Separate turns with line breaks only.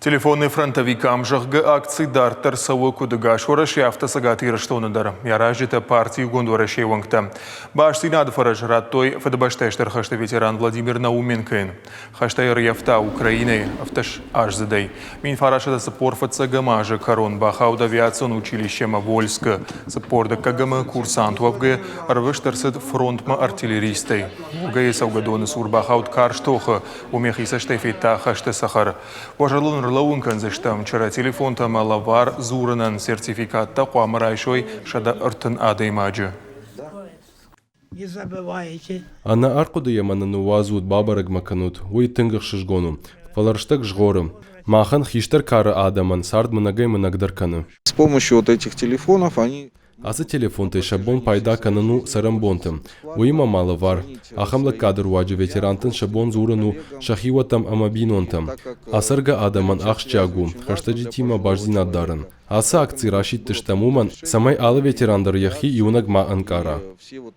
Телефоны фронтовикам, зӕгъгӕ, акци дарддӕр цӕуы куыд ӕгас Уӕрӕсе, афтӕ Цӕгат Ирыстоны дӕр. Йӕ аразджытӕ парти Иугонд Уӕрӕсейы уӕнгтӕ. Бастдзинады фӕрӕз радтой Фыдыбӕстӕйы Стыр хӕсты ветеран Владимир Науменкойӕн. Хӕстӕй ӕрййӕфта Украинӕйы 17-аздзыдӕй. 1945 азы кӕрон бахауд авиацион училищемӕ Вольскы. 42-ӕмы курсант уӕвгӕ ӕрвыст ӕрцыд фронтмӕ артиллеристӕй. Волгӕйы цӕугӕдоны цур бахауд карз тохы, уым йӕхи цӕстӕй федта хӕсты цӕхӕр. Уӕ зӕрдыл ӕрлӕууын кӕндзыстӕм, чырӕ телефонтӕ ӕмӕ лӕвар дзурынӕн сертификаттӕ хъуамӕ райсой 130 адӕймаджы.
Ӕнӕ ӕрхъуыдыйӕ мӕ нӕ ныууадзут, бабӕрӕг мӕ кӕнут, уый тынг ӕхсызгон у. Фӕлӕ рӕстӕг згъоры. Махӕн, хистӕр кары адӕмӕн, цард мынӕгӕй-мынӕгдӕр кӕны.
С помощью вот этих телефонов они
Ацы телефонтӕй сӕ бон пайда кӕнын у цӕрӕнбонты. Уыимӕ ма лӕвар. Ахӕм лӕггады руаджы ветерантӕн сӕ бон дзурын у сӕ хиуӕттӕм ӕмӕ бинонтӕм. Ацӕргӕ адӕмӕн ахсджиаг у хӕстӕджытимӕ бастдзинад дарын. Ацы акци расидтыстӕм уымӕн, цӕмӕй алы ветеран дӕр йӕхи иунӕг ма ӕнкъара.